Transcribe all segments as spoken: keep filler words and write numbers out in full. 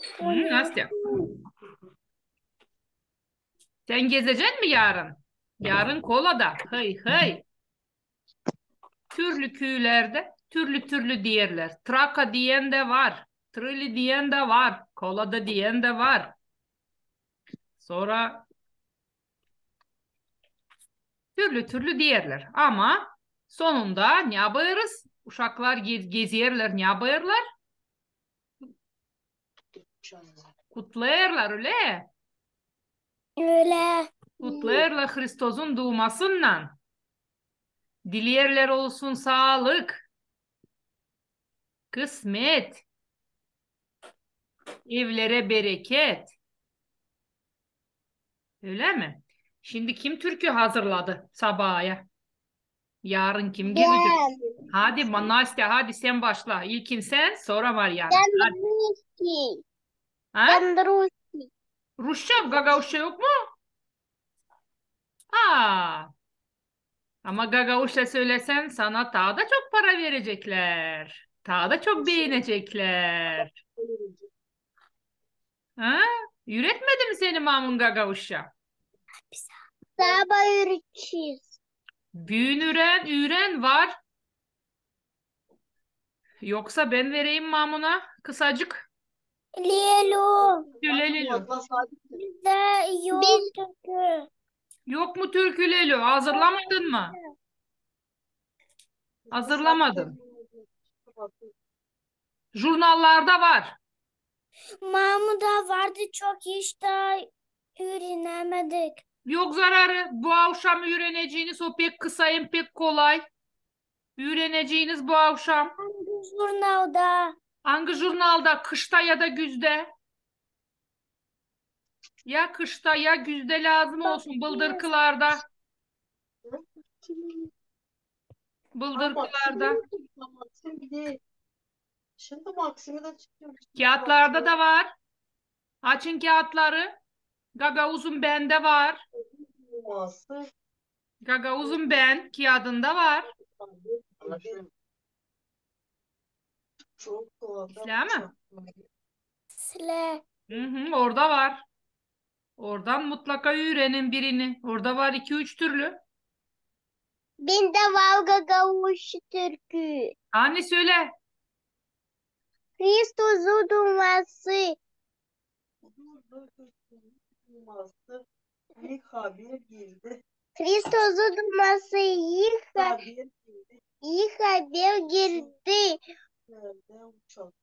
Hı, Nastya. Sän gezecän mi yarın? Yarın Kolada. Hıy, hıy. Türlü küülerdä türlü-türlü deerlär. Traka deyän dä var. Trili deyän dä var. Kolada deyän dä var. Sora türlü-türlü deerlär. Ama sonunda ne yapêrız? Uşaklar ge-, gezerlär, ne yapêrlar? Kutlêêrlar, ölä? Ölä. Kutlêêrlar Hristosun duumasınnan. Dileerlär olsun saalık, kısmet, evlerä bereket. Ölä mi? Şindi kim türkü hazırladı sabaya? Yarın kim gezecek? Hadi, Nastya, hadi sän başla. İlkin sän, sora Mariyana. Hadi. Ha? Rusça, gagauzça yok mu? Aa. Ama gagauzça sölesän, sana taa da çok para vereceklär. Taa da çok beeneceklär. Ha? Üüretmedi mi seni mamun gagauzça? Saba üüretecez. Büün üürän, üürän var. Yoksa bän vereyim mamuna kısacık. Lelu. Lelu. Bizdä yok türkü. Yok mu türkü, Lelu? Hazırlamadın mı? Hazırlamadın. Jurnallarda var. Mamuda vardı çok, hiç taa üürenemedik. Yok zararı. Bu avşam üüreneceniz, o pek kısa hem pek kolay. Üüreneceniz bu avşam. Angı jurnalda? Angı jurnalda? Kışta ya da güzdä. Ya kışta, ya güzdä lääzım olsun, bıldırkılarda. Bıldırkılarda. Kiyatlarda da var. Açın kiyatları. Gagauzum bendä var. Gagauzum bän kiyadında var. İslää mi? İslää. Hı hı, orada var. Oradan mutlaka üürenin birini. Orada var iki-üç türlü. Bendä var gagauzça türkü. Ani sölä. Hristosun duuması. Dur, dur, dur. Duuması. İi haber geldi. Hristosun duuması. İi ha-, haber geldi. İi haber geldi. Göklerdä uçak.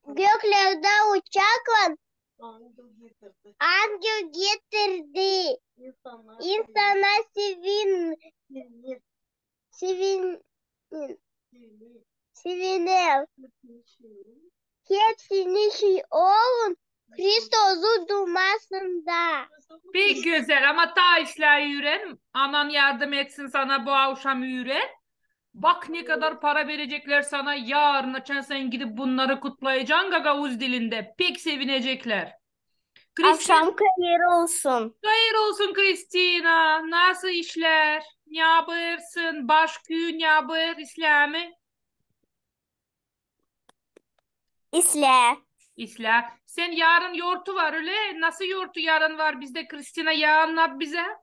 Göklerdä uçaklan. Angel getirdi. Angel getirdi. İnsana, insana sevin-, sevin-, sevin-, seviner. Hepsini şey olun Hristosun duumasında. Pek gözäl, ama taa islää üüren. Anan yardım etsin sana bu avşam üüren. Bak, ne kadar para vereceklär sana yarın, açan sän gidip bunnarı kutlayacan gagauz dilindä. Pek sevineceklär. Kristina. Avşam hayır olsun. Hayır olsun, Kristina. Nasıl işlär? Ne yapêrsın? Baş küü ne yapêr? İslää mi? İslää. İslää. Sän yarın yortu var, ölä? Nasıl yortu yarın var bizdä, Kristina? Ya annat bizä.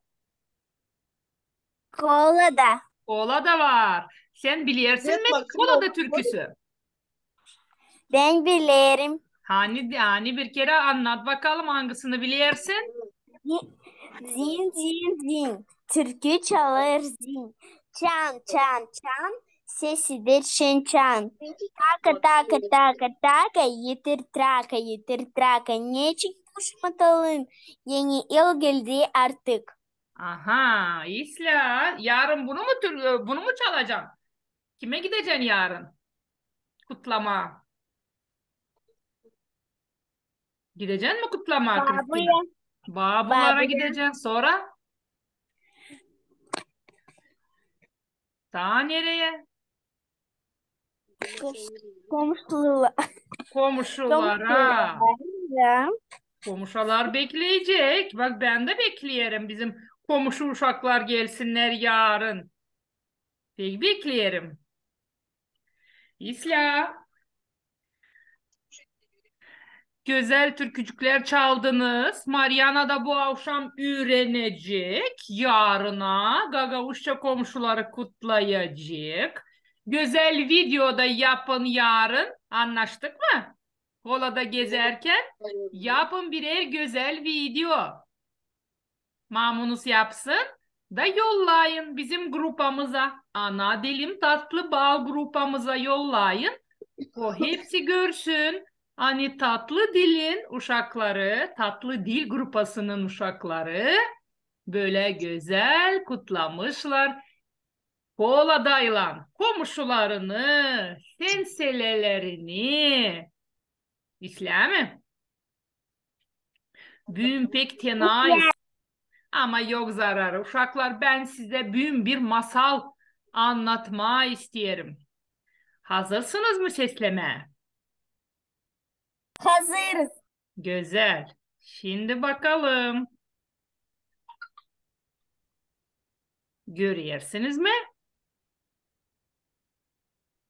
Kolada. Kolada var. Sän bilersin mi Kolada türküsü? Bän bilerim. Hani, hani bir kerä annat bakalım, angısını bilersin? Zin, zin, zin. Türkü çalêr zin. Çan, çan, çan. Sesidir çen-çan. Taka, taka, taka, taka. Yitir traka, yitir traka. Neçin bu şamatayın? Eni el geldi artık. Aha, islää. Yarın bunu mu tür-, bunu mu çalacan? Kimä gidecän yarın? Kutlamaa. Gidecän mi kutlamaa, Kristina? Baabuya. Baabulara gidecän, sora? Taa nereyä? Komuşulara. Komuşulara. Komuşular bekleyecek. Bak, bän dä bekleerim bizim komuşu uşaklar gelsinnär yarın. Pek bekleerim. İslää. Gözäl türkücüklär çaldınız. Mariana da bu avşam üürenecek. Yarına gagauzça komşuları kutlayacek. Gözäl video da yapın yarın. Annaştık mı? Kolada gezärkän yapın birär gözäl video. Mamunuz yapsın da yollayın bizim grupamıza. Ana dilim tatlı bal grupamıza yollayın. O hepsi görsün, ani tatlı dilin uşakları, tatlı dil grupasının uşakları bölä gözäl kutlamışlar koladaylan komuşularını, senselelerini. İslää mi? Büün pek tenayız. Ama yok zararı. Uşaklar, bän sizä büün bir masal annatmaa isteerim. Hazırsınız mı seslemää? Hazırız. Gözäl. Şindi bakalım. Görersiniz mi?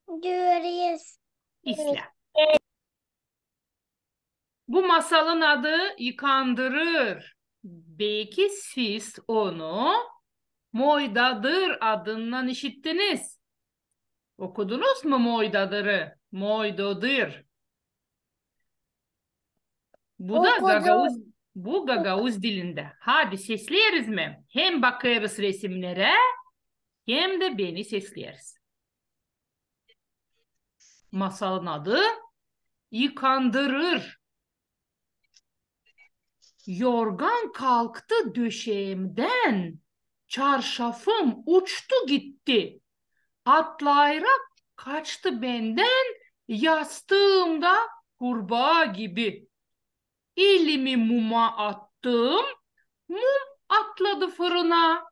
Göreriz. İslää. Bu masalın adı Yıkandırır. Beki siz onu Moydadır adından işittiniz. Okudunuz mu Moydadırı? Moydadır. Bu da gagauz, bu gagauz dilindä. Hadi sesleeriz mi? Hem bakêrız resimnerä, hem dä beni sesleeriz. Masalın adı Yıkandırır. Yorgan kalktı döşeemdän, çarşafım uçtu gitti. Atlayarak kaçtı bendän, yastıım da kurbaa gibi. Elimi muma attım, mum atladı fırına.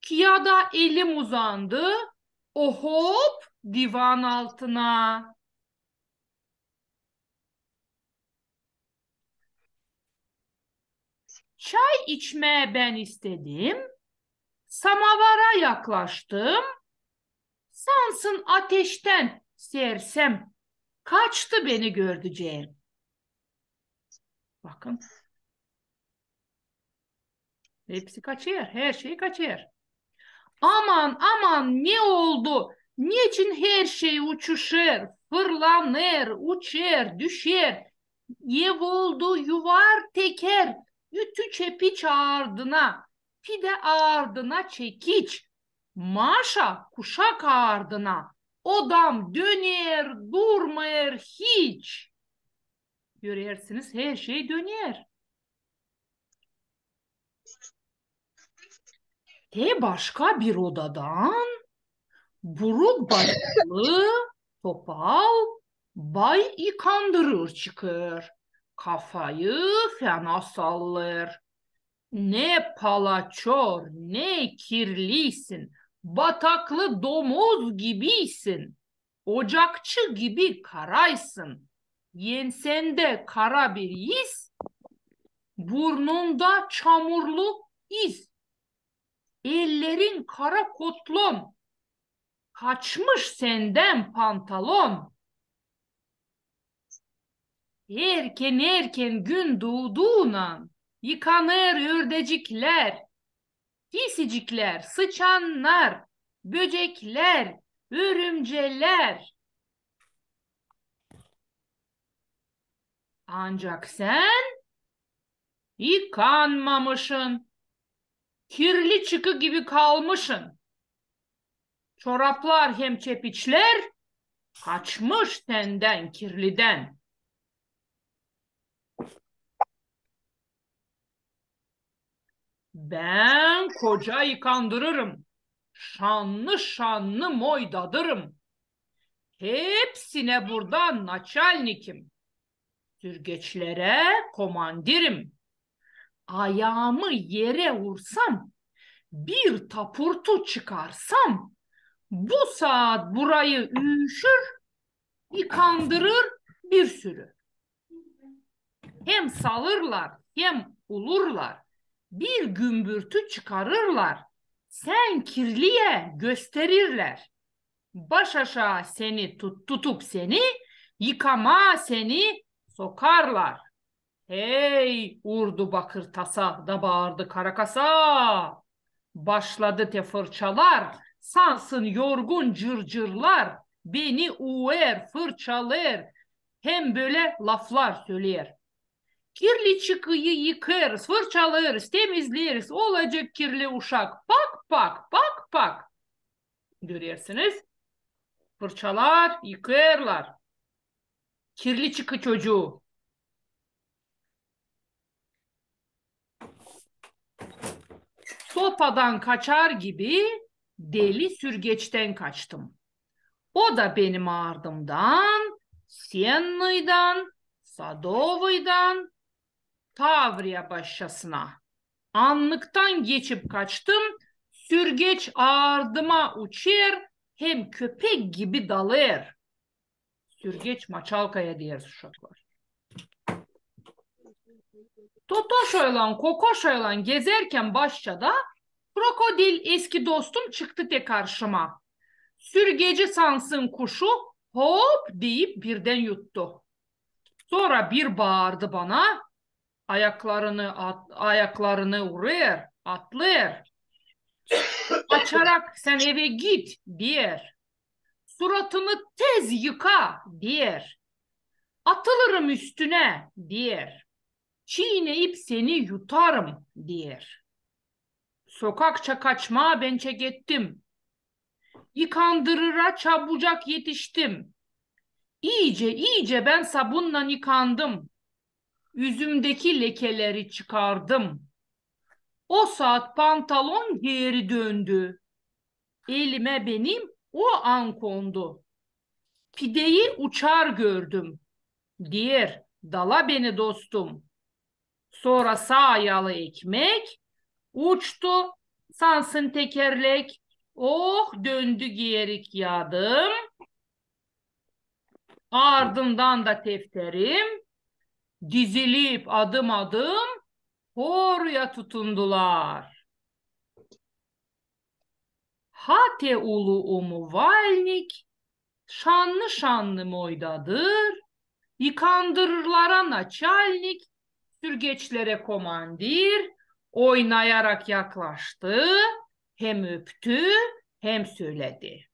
Kiyada elim uzandı, o hop divan altına. Çay içmää bän istedim, samavara yaklaştım. Sansın ateştän sersem, kaçtı beni gördüceer. Bakın. Hepsi kaçêr, herşey kaçêr. Aman, aman, ne oldu? Neçin herşey uçuşêr, fırlanêr, uçêr, düşer? Ev oldu yuvar teker, ütü çepiç ardına, pidä ardına çekiç, maşa kuşak ardına, odam döner, durmêêr hiç. Görersiniz, herşey döner. Te başka bir odadan buruk başlı topal bay Yıkandırır çıkêr. Kafayı fena sallêêr. Ne palaçor, ne kirlisin, bataklı domuz gibisin. Ocakçı gibi karaysın, ensendä kara bir iz, burnunda çamurlu iz. Ellerin kara kotlon, kaçmış sendän pantalon. Erken-erken gün duuduunan yıkanêr ördeciklär, pisiciklär, sıçannar, böceklär, örümcelär. Ancak sän yıkanmamışın, kirli çıkı gibi kalmışın. Çoraplar hem çepiçlär kaçmış sendän kirlidän. Bän koca Yıkandırırım, şanlı-şanlı Moydadırım. Hepsinä burada naçalnikim. Sürgeçlerä komandirim. Ayaamı erä ursam, bir tapurtu çıkarsam, bu saat burayı üüşür, Yıkandırır bir sürü. Hem salırlar, hem ulurlar. Bir gümbürtü çıkarırlar. Sän kirliyä gösterirlär. Baş aşaa seni tut-, tutup seni, yıkamaa seni sokarlar. "Hey!" urdu bakır tasa da baardı kara kasa. Başladı te fırçalar, sansın yorgun cırcırlar, beni uuêr, fırçalêêr, hem bölä laflar söleer: "Kirli çıkıyı yıkêrız, fırçalêêrız, temizleeriz, olacek kirli uşak. Pak, pak, pak, pak." Görersiniz, fırçalar, yıkêrlar kirli çıkı çocuu. Sopadan kaçar gibi deli sürgeçtän kaçtım. O da benim ardımdan, Sennıydan, Sadovıydan, Tavriya başçasına. Annıktan geçip kaçtım, sürgeç ardıma uçêr, hem köpek gibi dalêr. Sürgeç maçalkaya deeriz, uşaklar. Totoşoylan, Kokoşoylan gezärkän başçada krokodil, eski dostum, çıktı te karşıma. Sürgeci sansın kuşu, hop deyip birdän yuttu. Sora bir baardı bana, ayaklarını at-, ayaklarını urêr, atlêêr. Açarak sän evä git, deer. Suratını tez yıka, deer. Atılırım üstünä, deer. Çiineyip seni yutarım, deer. Sokakça kaçmaa bän çekettim. Yıkandırıra çabucak etiştim. İyicä, iyicä bän sabunnan yıkandım. Üzümdeki lekeleri çıkardım. O saat pantalon geeri döndü. Elimä benim o an kondu. Pideyi uçar gördüm, deer, dala beni dostum. Sora saayalı ekmek uçtu, sansın tekerlek, oh, döndü geeri yadım. Ardından da tefterim, dizilip adım-adım horuya tutundular. Ha te ulu umuvalnik şanlı-şanlı moydadêr, yıkandırırlara naçalnik, sürgeçlerä komandir, oynayarak yaklaştı, hem öptü, hem söledi: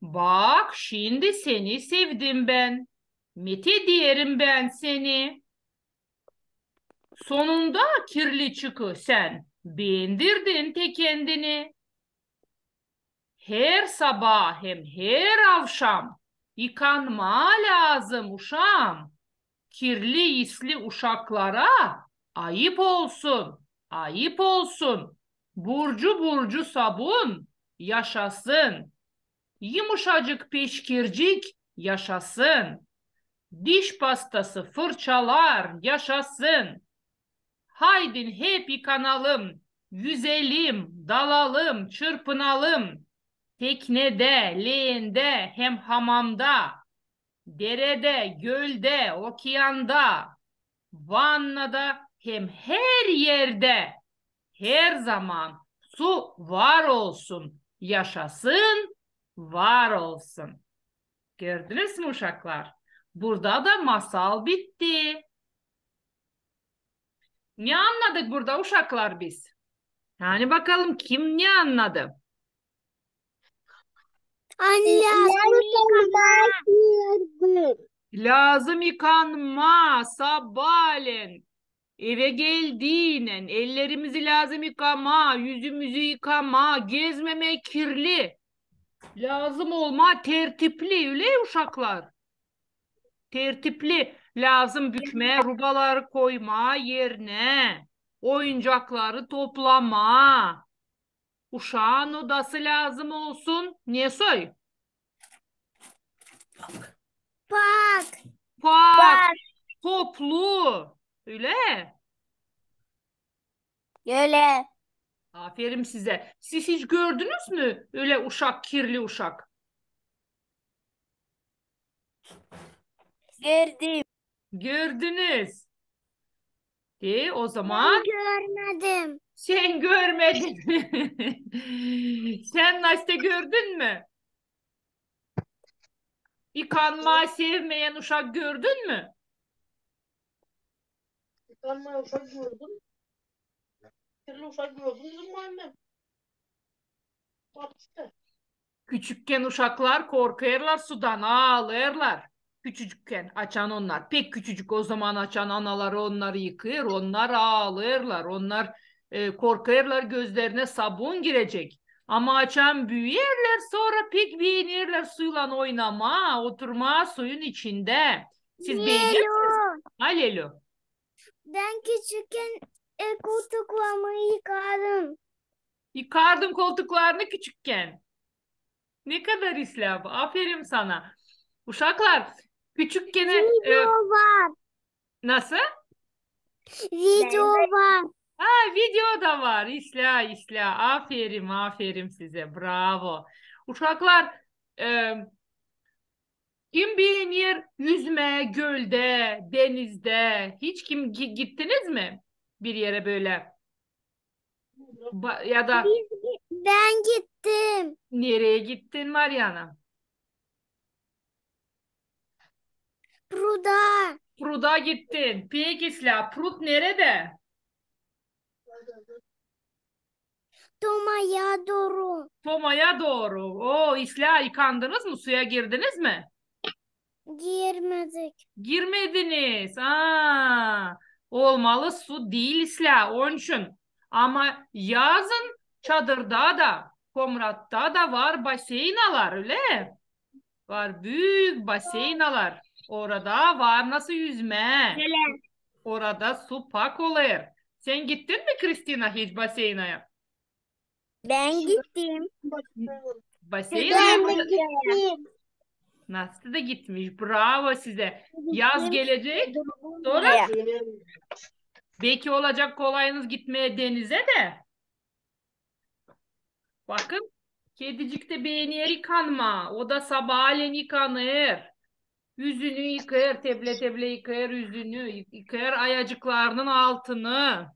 "Bak, şindi seni sevdim bän, methederim bän seni. Sonunda, kirli çıkı, sän beendirdin te kendini. Her sabaa hem her avşam yıkanmaa lääzım, uşaam. Kirli, isli uşaklara ayıp olsun, ayıp olsun. Burcu-burcu sabun yaşasın. Yımışacık peşkircik yaşasın. Diş pastası, fırçalar yaşasın. Haydin hep yıkanalım, yüzelim, dalalım, çırpınalım. Teknedä, leendä hem hamamda, deredä, göldä, okeanda, vannada hem her erdä. Her zaman su var olsun, yaşasın, var olsun." Gördünüz mü, uşaklar? Burada da masal bitti. Ne annadık burada, uşaklar, biz? Ani bakalım, kim ne annadı? Anne, lääzım yıkanmaa. Lääzım yıkanmaa sabaalän. Evä geldiynän ellerimizi lääzım yıkamaa, üzümüzü yıkamaa, gezmemää kirli. Lääzım olmaa tertipli, ölä, uşaklar? Tertipli. Lääzım bükmää, rubaları koymaa erinä, oyuncakları toplamaa. Uşaan odası lääzım olsun ne soy? Pak. Pak. Pak. Toplu. Ölä? Ölä. Aferin sizä. Siz hiç gördünüz mü ölä uşak, kirli uşak? Gördüm. Gördünüz. E, o zaman... Bän görmedim. Sän görmedin. Sän, Nastya, gördün mü? Yıkanmaa sevmeyän uşak gördün mü? Ben uşak gördüm. Bir uşak gördüm bizim mahallede. Battı. Küçükkän uşaklar korkarlar sudan, aalêêrlar. Küçücükkän, açan onnar pek küçücük, o zaman açan anaları onnarı yıkêêr, onnar aalêêrlar, onnar, e, korkarlar gözlerinä sabun girecek. Ama açan büüyerlär, sora pek beenerlär suylan oynamaa, oturmaa suyun içindä. Siz beener misiniz? Lelo. Ha, Lelo? Ben küçükkän, e, koltuklarımı yıkardım. Yıkardın koltuklarını küçükkän. Ne kadar islää bu. Aferin sana. Uşaklar, küçükkän, e, video var. Nasıl? Video var. Ha, video da var. İslää, islää. Aferin, aferin sizä. Bravo. Uşaklar, e, kim beener üzmää göldä, denizdä? Hiç kim gi-, gittiniz mi bir erä bölä? Ba-, ya da biz gi-, ben gittim. Nereyi gittin, Mariana? Pruda. Pruda gittin. Pek islää. Prud neredä? Tomaya dooru. Tomaya dooru. O, islää, yıkandınız mı? Suya girdiniz mi? Girmedik. Girmediniz. Aa, olmalı su diil islää, onun için. Ama yazın çadırda da, komnatta da var baseynalar, ölä? Var büük baseynalar. Orada var nasıl üzmää. Ölä. Orada su pak olêr. Sen gittin mi, Kristina, hiç baseynaya? Ben gittim. Baseynaya. Ben gittim. Nasıl da gitmiş. Bravo sizä. Yaz gelecek. Sora belki olacak kolayınız gitmää denizä dä. Bakın, kedicik tä beener yıkanmaa. O da sabaalän yıkanêr. Üzünü yıkêêr, teblä-teblä yıkêêr üzünü, yı-, yıkêêr ayacıklarının altını.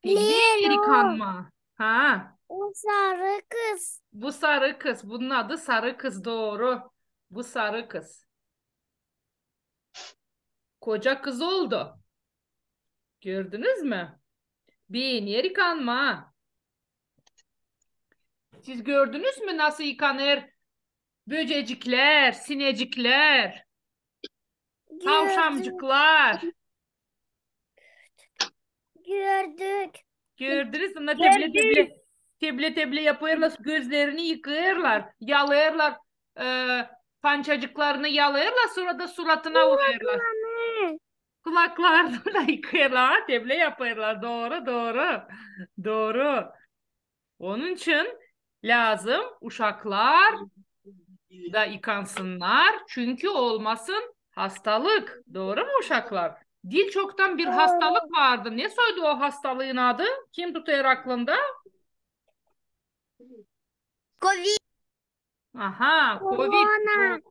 Pek beener yıkanmaa. Ha. O sarı kız. Bu sarı kız. Bunun adı sarı kız, dooru. Bu sarı kız. Koca kız oldu. Gördünüz mü? Beener yıkanmaa. Siz gördünüz mü, nasıl yıkanêr böceciklär, sineciklär, tavşancıklar? Gördük. Gördünüz mü? Teblä-teblä, teblä-teblä yapêrlar, gözlerini yıkêrlar, yalêêrlar, e, pançacıklarını yalêêrlar, sora da suratına vuurlar. Kulaklarını da yıkêrlar, ha, teblä yapêrlar. Dooru, dooru. Dooru. Onun için lääzım uşaklar da yıkansınnar, çünkü olmasın hastalık. Dooru mu, uşaklar? Diil çoktan bir hastalık vardı. Ne soydu o hastalıın adı? Kim tutêr aklında? Kovid. Aha, kovid. Korona. Ko-,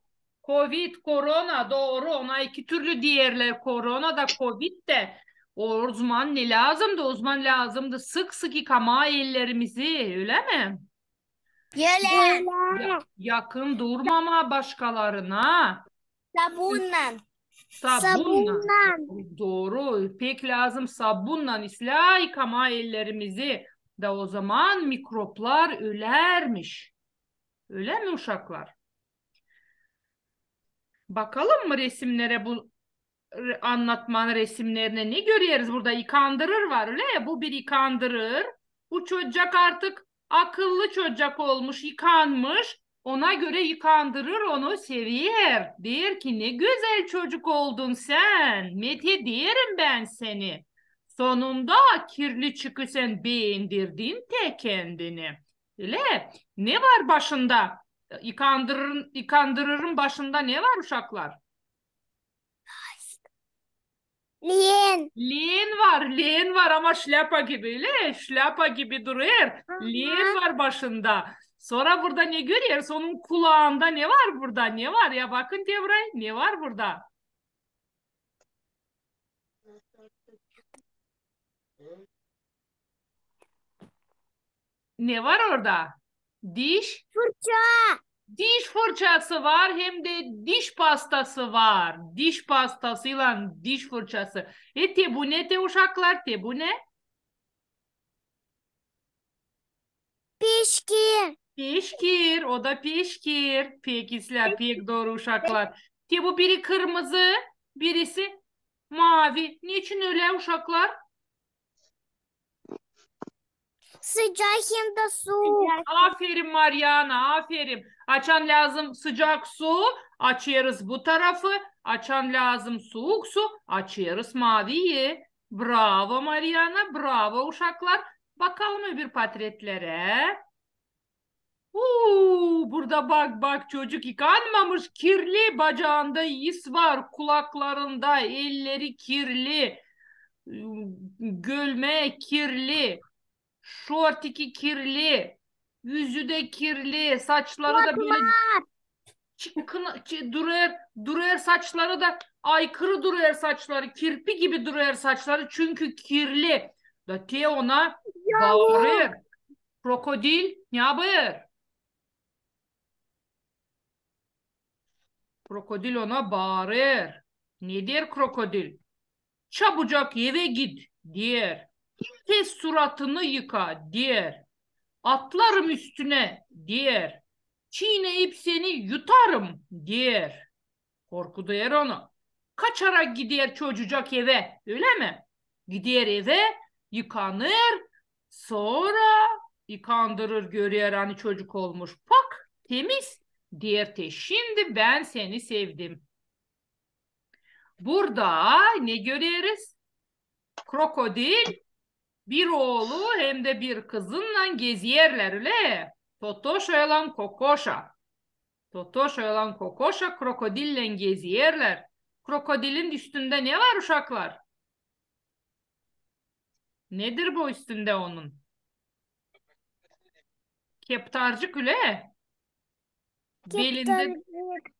kovid, korona, dooru. Ona iki türlü deerlär, korona da, kovid dä. O zaman ne lääzımdı? O zaman lääzımdı sık-sık yıkamaa ellerimizi, ölä mi? Ölä. Ya-, yakın durmamaa başkalarına. Sabunnan. Sabunnan. Sabunnan. Dooru. Pek lääzım sabunnan islää yıkamaa ellerimizi. Da o zaman mikroplar ölärmiş. Ölä mi, uşaklar? Bakalım mı resimnerä, bu re-, annatmanın resimnerinä? Ne göreriz burada? Yıkandırır var, ölä ya? Bu bir yıkandırır. Bu çocak artık akıllı çocak olmuş, yıkanmış. Ona görä yıkandırır onu sever. Deer ki, ne gözäl çocuk oldun sän. Methederim bän seni. Sonunda kirli çıkı sän beendirdin tä kendini. Ölä. Ne var başında? Yıkandırırın, yıkandırırın başında ne var, uşaklar? Len. Len var, len var, ama şlapa gibi, ölä, şlapa gibi durêr. Aha. Len var başında. Sora burada ne göreriz? Onun kulaanda ne var burada? Ne var? Ya bakın, Tevray, ne var burada? Ne var orada? Diş. Fırça. diş fırçası var, hem dä diş pastası var. Diş pastasıylan diş fırçası. E, te bu ne te, uşaklar, te bu ne? Peşkir. Peşkir, o da peşkir. Pek islää, pek dooru, uşaklar. Te bu biri kırmızı, birisi maavi. Neçin ölä, uşaklar? Sıcak hem dä suuk. Aferin, Mariana, aferin. Açan lääzım sıcak su, açêrız bu tarafı. Açan lääzım suuk su, açêrız maaviyi. Bravo, Mariana, bravo, uşaklar. Bakalım öbür patretlerä. Uuu, burada bak, bak, çocuk yıkanmamış, kirli, bacaanda is var, kulaklarında, elleri kirli, gölmä kirli, şortiki kirli, üzü dä kirli, saçları da bölä çıkın, çı-, durêr, durêr saçları da, aykırı durêr saçları, kirpi gibi durêr saçları, çünkü kirli. Da te ona baarêr. Krokodil ne yapêr? Krokodil ona baarêr. Ne deer krokodil? Çabucak evä git, deer. Tez suratını yıka, deer. Atlarım üstünä, deer. Çiyneyip seni yutarım, deer. Korkuder onu. Kaçarak gider çocucak evä, ölä mi? Gider evä, yıkanêr, sora yıkandırêr, görer, ani çocuk olmuş pak, temiz. Deer te: "Şindi bän seni sevdim." Burada ne göreriz? Krokodil bir oolu hem dä bir kızınnan gezerlär, ölä? Totoşaylan Kokoşa. Totoşaylan Kokoşa krokodillän gezerlär. Krokodilin üstündä ne var, uşaklar? Nedir bu üstündä onun? Keptarcık, ölä? Belindä,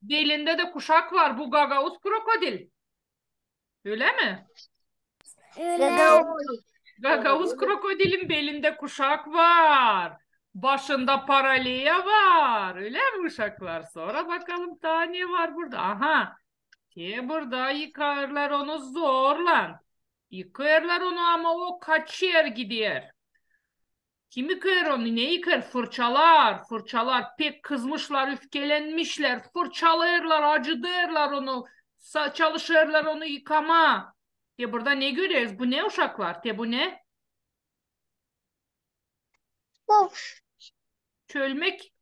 belindä dä kuşak var. Bu gagauz krokodil. Ölä mi? Ölä. Gagauz krokodilin belindä kuşak var. Başında paraleya var. Ölä mi, uşaklar? Sora bakalım, taa ne var burada? Aha. Te burada yıkêrlar onu zorlan. Yıkêrlar onu, ama o kaçêr gider. Kim yıkêr onu, ne yıkêr? Fırçalar, fırçalar. Pek kızmışlar, üfkelenmişlär. Fırçalêêrlar, acıdêrlar onu, sa-, çalışêrlar onu yıkamaa. Te burada ne göreriz? Bu ne, uşaklar? Te bu ne? Of. Çölmek.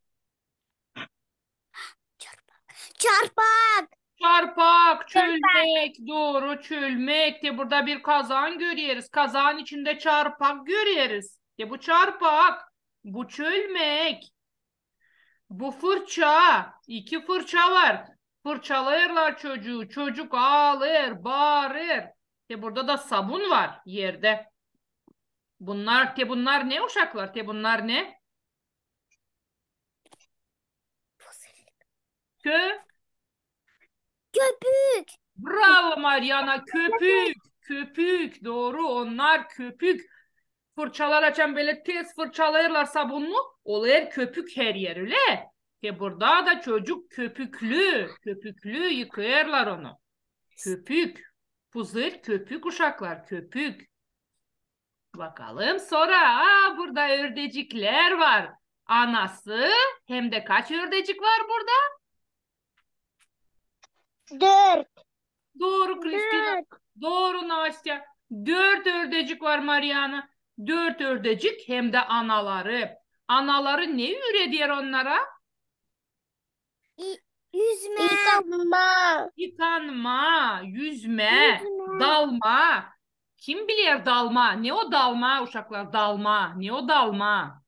Çarpak. Çarpak. Çarpak, çölmek, dooru, çölmek. Te burada bir kazan göreriz. Kazanın içindä çarpak göreriz. Te bu çarpak, bu çölmek. Bu fırça, iki fırça var. Fırçalêêrlar çocuu, çocuk ağlêêr, baarêr. Te burada da sabun var erdä. Bunnar, te bunnar ne, uşaklar? Te bunnar ne? Kö-, köpük. Bravo, Mariana, köpük. Köpük, dooru, onnar köpük. Fırçalar, açan bölä tez fırçalêêrlar sabunnu, olêr köpük her er, ölä? Te burada da çocuk köpüklü, köpüklü yıkêrlar onu. Köpük. Puzır, köpük, uşaklar, köpük. Bakalım sora. Aa, burada ördeciklär var. Anası, hem dä kaç ördecik var burada? Dört. Dooru, Kristina. Dört. Dooru, Nastya. Dört ördecik var, Mariana. Dört ördecik hem dä anaları. Anaları ne üüreder onnara? İ-, üzmää. Yıkanmaa. Yıkanmaa, üzmää, üzmää, dalmaa. Kim biler dalmaa? Ne o dalmaa, uşaklar, dalmaa? Ne o dalmaa?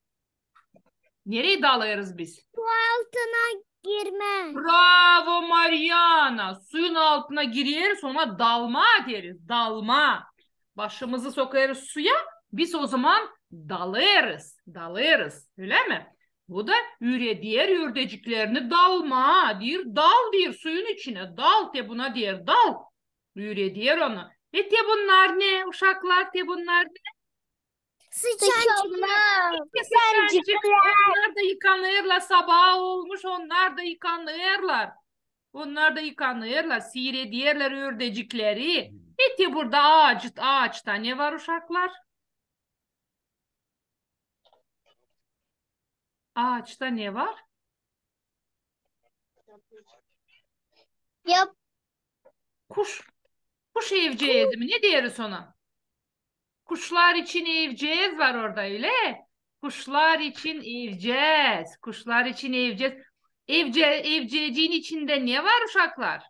Nereyi dalêrız biz? Su altına girmää. Bravo, Mariana! Suyun altına gireriz, ona dalmaa deriz. Dalmaa. Başımızı sokêrız suya, biz o zaman dalêrız. Dalêrız. Ölä mi? Bu da üüreder ördeciklerini dalmaa. Deer, dal deer suyun içinä. Dal, te buna deer, dal. Üüreder onu. E, te bunnar ne, uşaklar, te bunnar ne? Sıçancıklar. Sıçancık. Onnar da yıkanêrlar, sabaa olmuş, onnar da yıkanêrlar. Onnar da yıkanêrlar, siirederlär ördecikleri. E te burada aaç, aaçta ne var, uşaklar? Aaçta ne var? Yap. Kuş. Kuş evceezi mi? Ne deeriz ona? Kuşlar için evceez var orada, ölä? Kuşlar için evceez. Kuşlar için evceez. Evce-, evceeciin içindä ne var, uşaklar?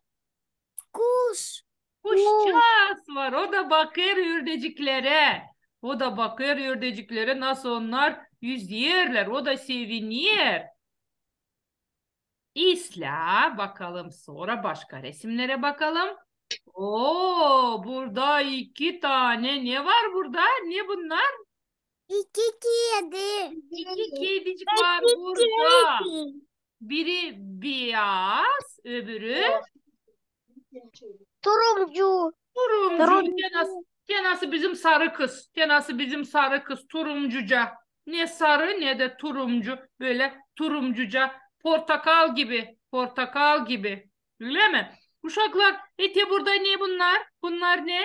Kuş. Kuşçaaz var. O da bakêr ördeciklerä. O da bakêr ördeciklerä, nasıl onnar üzerlär. O da seviner. İslää, bakalım sora başka resimnerä bakalım. Oo, burada iki tane ne var burada? Ne bunnar? İki kedi. İki kedicik var burada. Biri beyaz, öbürü turumcu. Turumcu. Te nasıl, te nasıl bizim sarı kız. Te nasıl bizim sarı kız. Turumcuca. Ne sarı, ne dä turumcu. Bölä turumcuca. Portakal gibi. Portakal gibi. Ölä mi? Uşaklar, e te burada ne bunnar? Bunnar ne?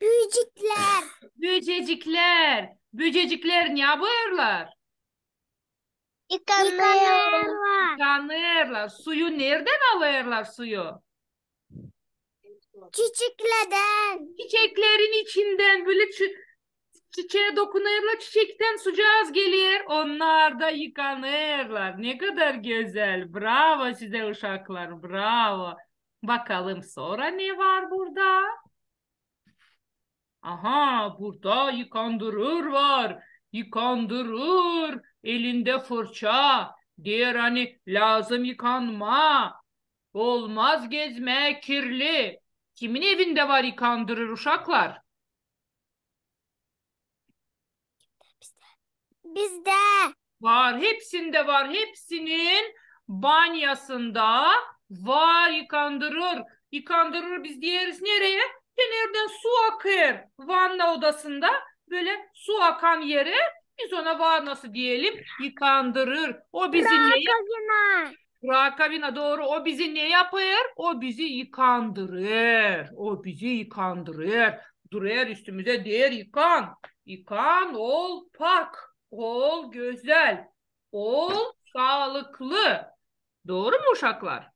Böceklär. Böceciklär. Böceciklär ne yapêrlar? Yıkanêrlar. Yıkanêrlar. Suyu neredän alêrlar suyu? Çiçeklerdän. Çiçeklerin içindän bölä çi-, çiçeä dokunêrlar, çiçektän sucaaz geler. Onnar da yıkanêrlar. Ne kadar gözäl. Bravo sizä, uşaklar, bravo. Bakalım sora ne var burada? Aha, burada yıkandırır var. Yıkandırır, elindä fırça. Deer, ani lääzım yıkanmaa. Olmaz gezmää kirli. Kimin evindä var yıkandırır, uşaklar? Bizdä. Var, hepsindä var, hepsinin banyasında var yıkandırır. Yıkandırır biz deeriz nereyi? Te neredän su akêr vanna odasında, bölä su akan erä, biz ona vannası deyelim, yıkandırır. O bizi ne yap- Rakavina. Rakavina, dooru. O bizi ne yapêr? O bizi yıkandırır. O bizi yıkandırır. Durêr üstümüzä, deer: yıkan. Yıkan, ol pak, ol gözäl, ol saalıklı. Dooru mu, uşaklar?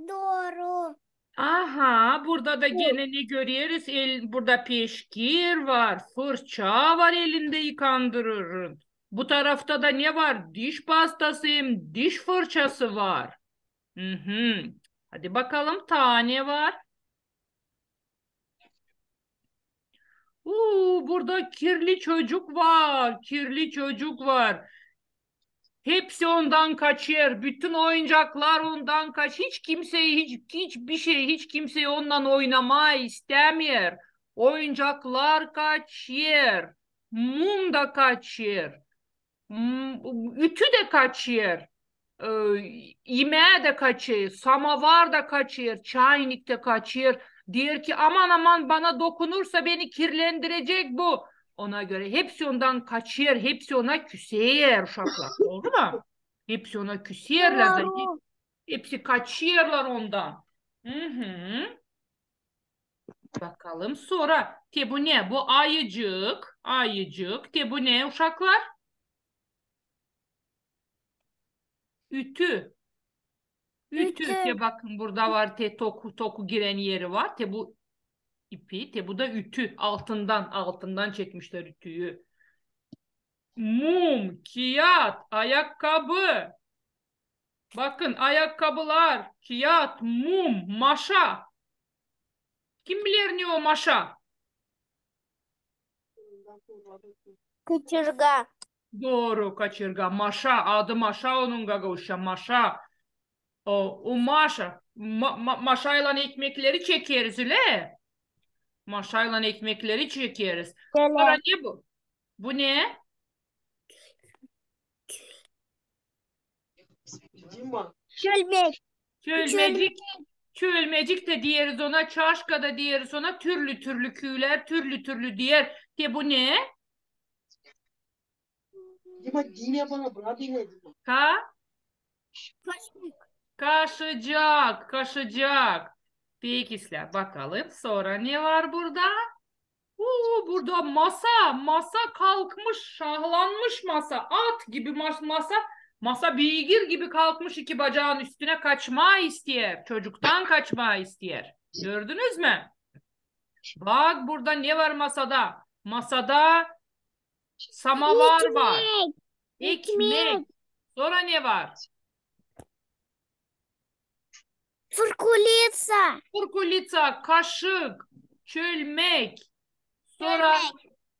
Dooru. Aha, burada da genä ne göreriz? El, burada peşkir var, fırça var elindä yıkandırırın. Bu tarafta da ne var? Diş pastası hem diş fırçası var. Mhm. Hadi bakalım, taa ne var? Uuu, burada kirli çocuk var, kirli çocuk var. Hepsi ondan kaçêr. Bütün oyuncaklar ondan kaç-, hiç kimsey, hiç, hiçbir şey, hiç kimsey ondan oynamaa istämeer. Oyuncaklar kaçêr. Mum da kaçêr. M-, ütü dä kaçêr. E, imää dä kaçêr. Samovar da kaçêr. Çaynik dä kaçêr. Deer ki, aman, aman, bana dokunursa, beni kirlendirecek bu. Ona görä hepsi ondan kaçêr, hepsi ona küseer, uşaklar. Dooru mu? Hepsi ona küseerlär dä, hepsi kaçêrlar ondan. Mhm. Bakalım sora. Te bu ne? Bu ayıcık, ayıcık. Te bu ne, uşaklar? Ütü. Ütü. Ütü. Te bakın, burada var te toku, toku girän eri var. Te bu ipi, te bu da ütü. Altından, altından çekmişlär ütüyü. Mum, kiyat, ayakkabı. Bakın, ayakkabılar, kiyat, mum, maşa. Kim biler, ne o maşa? Kaçırga. Dooru, kaçırga. Maşa, adı Maşa onun gagauzça, maşa. O, o maşa. Ma-, ma-, maşaylan ekmekleri çekeriz, ölä? Maşaylan ekmekleri çekeriz. Sora ne bu? Bu ne? Çölmek. Çölmecik. Çölmecik dä deyeriz ona, çaşka da deyeriz ona, türlü-türlü küülär, türlü-türlü deer. Te bu ne? Dima, dine bana, bırak beni, Dima. Ka? Kaşık. Kaşıcak, kaşıcak. Peki, islää, bakalım, sora ne var burada? Uuu, burada masa, masa kalkmış, şahlanmış masa, at gibi mas-, masa, masa beygir gibi kalkmış iki bacaanın üstünä, kaçmaa isteer, çocuktan kaçmaa isteer. Gördünüz mü? Bak, burada ne var masada? Masada samavar var. Ekmek. Ekmek. Sora ne var? Fırkulitsa. Fırkulitsa, kaşık, çölmek. Sora,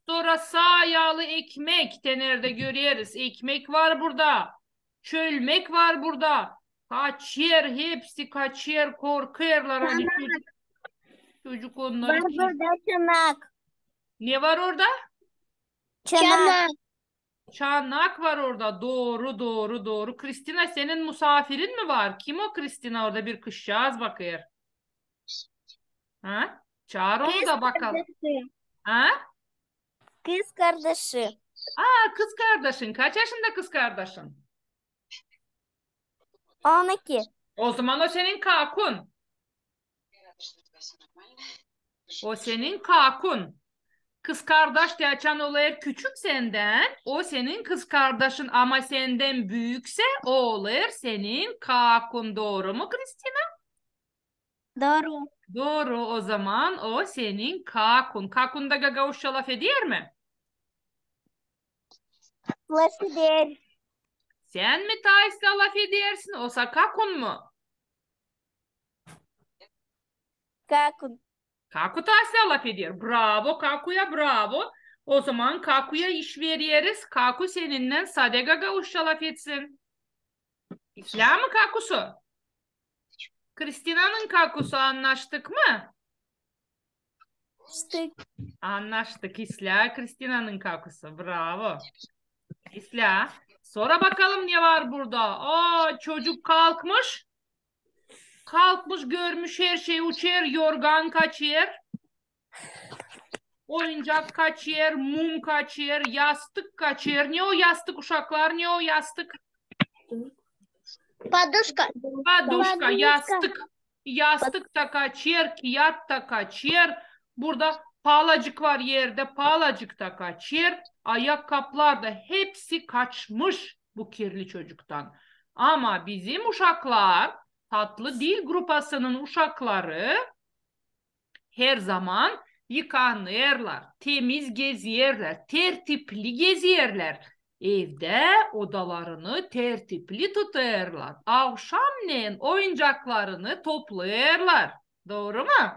sora saa yaalı ekmek. Te neredä göreriz? Ekmek var burada. Çölmek var burada. Kaçêr, hepsi kaçêr, korkêrlar, ani çocuk, çocuk onnarı... Var burada çanak. Ne var orada? Çanak. Çanak var orada. Dooru, dooru, dooru. Kristina, senin musafirin mi var? Kim o Kristina? Orada bir kızçaaz bakêr. Ha? Çaar onu da bakalım. Kızkardaşım. Ha? Kızkardaşım. Aa, kızkardaşın. Kaç yaşında kızkardaşın? On iki. O zaman o senin kakun. O senin kakun. Kızkardaş te açan olêr küçük sendän, o senin kızkardaşın, ama sendän büüksä, o olêr senin kakun. Dooru mu, Kristina? Dooru. Dooru, o zaman o senin kakun. Kakun da gagauzça lafeder mi? Lafeder. Sän mi taa islää lafedersin, osa kakun mu? Kakun. Kaku taa islää lafeder. Bravo, kakuya bravo. O zaman kakuya iş vereriz. Kaku seninnän sade gagauzça lafetsin. İslää mi kakusu? Kristinanın kakusu, annaştık mı? Annaştık. Annaştık. İslää Kristinanın kakusu. Bravo. İslää. Sora bakalım, ne var burada? Aa, çocuk kalkmış. Kalkmış, görmüş herşey uçêr, yorgan kaçêr. Oyuncak kaçêr, mum kaçêr, yastık kaçêr. Ne o yastık, uşaklar, ne o yastık? Подушка. Подушка, yastık. Yastık da kaçêr, kiyat da kaçêr. Burada palacık var erdä, palacık da kaçêr. Ayakkapılar da, hepsi kaçmış bu kirli çocuktan. Ama bizim uşaklar, tatlı dil grupasının uşakları, herzaman yıkanêrlar, temiz gezerlär, tertipli gezerlär. Evdä odalarını tertipli tutêrlar. Avşamneyin oyuncaklarını toplêêrlar. Dooru mu?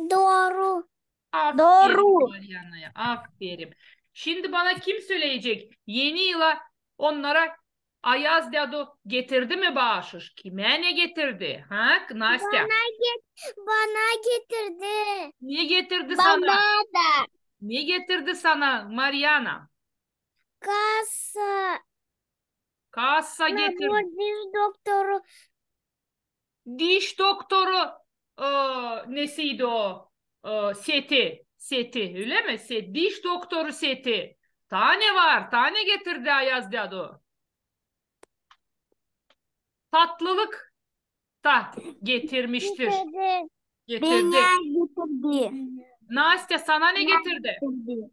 Dooru. Aferin, dooru. Mariana'ya, aferin. Şindi bana kim söleyecek? Eni yıla onnara Ayaz dädu getirdi mi baaşış? Kimä ne getirdi? Ha, Nastya? Bana get-, bana getirdi. Ne getirdi sana? Bana da. Ne getirdi sana, Mariana? Kasa. Kasa getirdi. Diş doktoru. Diş doktoru, e, nesiydi o? E, seti. Seti, ölä mi? Set, diş doktoru seti. Taa ne var? Taa ne getirdi Ayaz dädu? Tatlılık da getirmiştir. Getirdi. Getirdi. Bana getirdi. Nastya, sana ne getirdi? Getirdi.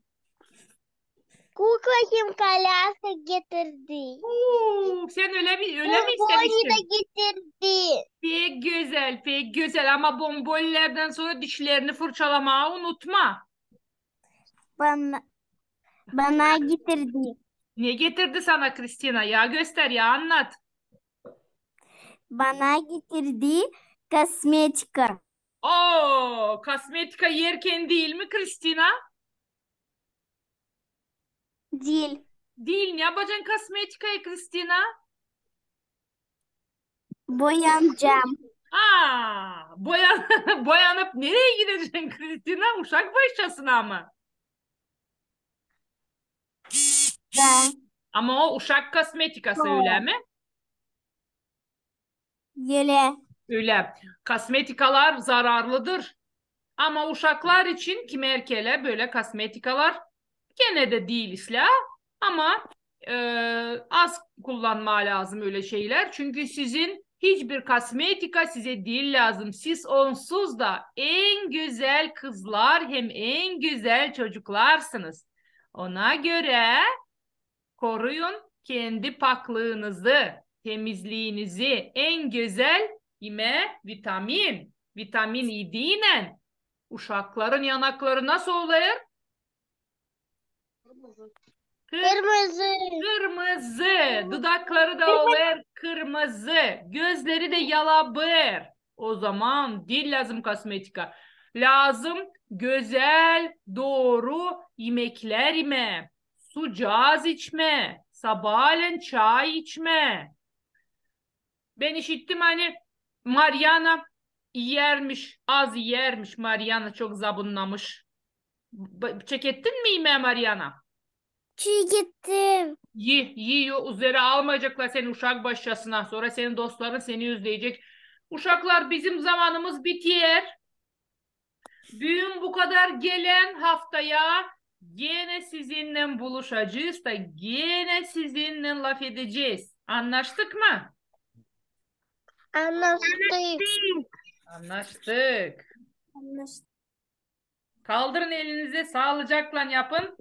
Кукла-коляска getirdi. Uuu, sän ölä mi, ölä mi istemiştin? Bonboni da getirdi. Pek gözäl, pek gözäl. Ama bonbonilerdän sora dişlerini fırçalamaa unutma. Bana, bana getirdi. Ne getirdi sana Kristina? Ya göster, ya annat. Bana getirdi kosmetika. Oo, kosmetika erkän diil mi, Kristina? Diil. Diil. Ne yapacan kosmetikayı, Kristina? Boyanacam. Aa, boyan-, boyanıp nereyi gidecän, Kristina? Uşak başçasına mı? Da. Ama o uşak kosmetikası, ölä mi? Ölä. Ölä. Kosmetikalar zararlıdır. Ama uşaklar için kimerkelä bölä kosmetikalar genä dä diil islää, ama e, az kullanmaa lääzım ölä şeylär. Çünkü sizin hiçbir kosmetika sizä diil lääzım. Siz onsuz da en gözäl kızlar hem en gözäl çocuklarsınız. Ona görä koruyun kendi paklıınızı, temizliinizi. En gözäl imää vitamin. Vitamin idiinän uşakların yanakları nasıl olêr? Kır- Kırmızı. Kırmızı. Dudakları da olêr kırmızı. Gözleri dä yalabêr. O zaman diil lääzım kosmetika. Lääzım gözäl, dooru imeklär imää. Sucaz içmää. Sabaalän çay içmää. Bän işittim, ani Mariana iyärmiş, az iyärmiş. Mariana çok zabunnamış. Ba- Çekettin mi imää, Mariana? Çekettim. İi, ii, o üzerä almayaceklar seni uşak başçasına. Sora senin dostların seni özleyecek. Uşaklar, bizim zamanımız biter. Büün bu kadar. Gelän haftaya genä sizinnän buluşacez da genä sizinnän lafedecez. Annaştık mı? Annaştık. Annaştık. Kaldırın elinizi, saalıcaklan yapın.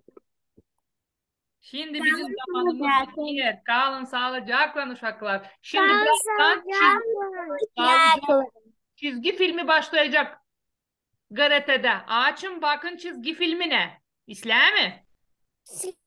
Şindi bizim zamanımız biter. Kalın saalıcaklan, uşaklar. Şindi birazdan çiz- saalıcaklan. Çizgi filmi başlayacek. G R T-dä. Açın, bakın çizgi filminä. İslää mi?